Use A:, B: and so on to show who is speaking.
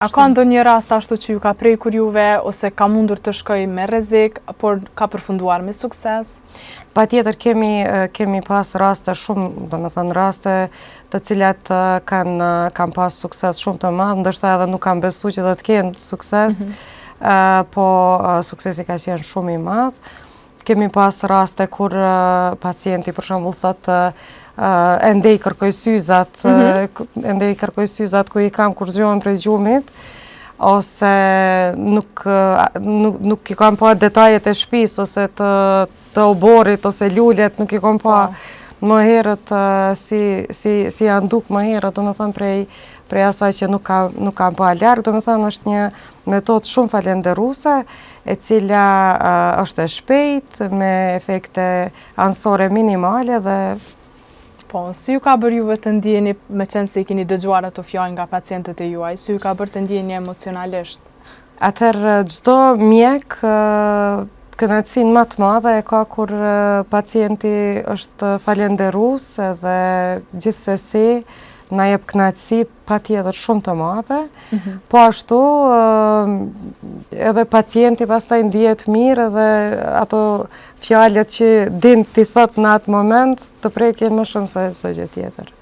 A: A ka ndonjë rast ashtu që ju ka prekur juve ose ka mundur të shkojë me rrezik, por ka përfunduar me sukses?
B: Patjetër kemi kemi pas raste shumë, domethënë raste të cilat kanë kanë pas sukses shumë të madh, ndoshta edhe nuk kam besu që do të kenë sukses, mm -hmm. po suksesi ka qenë shumë i madh. Kemi pas raste kur pacienti për shembull thotë ende i kërkoj syzat, mm -hmm. ende i kërkoj syzat ku i kam kur zgjohem prej gjumit, ose nuk, nuk, nuk i kam pa detajet e shpisë, ose të, të oborrit, ose lulet, nuk i kam pa po. më herët si, si, si janë duk më herët, domethënë prej, prej asaj që nuk, ka, nuk kam pa larg, domethënë është një metodë shumë falenderuse, e cila është e shpejtë, me efekte anësore minimale dhe
A: Po, si ju ka bërë juve të ndjeni, meqenëse i keni dëgjuar ato fjalë nga pacientët e juaj, si ju ka bërë të ndjeni emocionalisht?
B: Atëherë, çdo mjek kënaqësinë më të madhe e ka kur pacienti është falenderus edhe gjithsesi na jep kënaqësi patjetër shumë të madhe. Mhm. Po ashtu, edhe pacienti pastaj ndihet mirë edhe ato fjalët që din t'i thotë në atë moment të prekin më shumë se çdo gjë tjetër.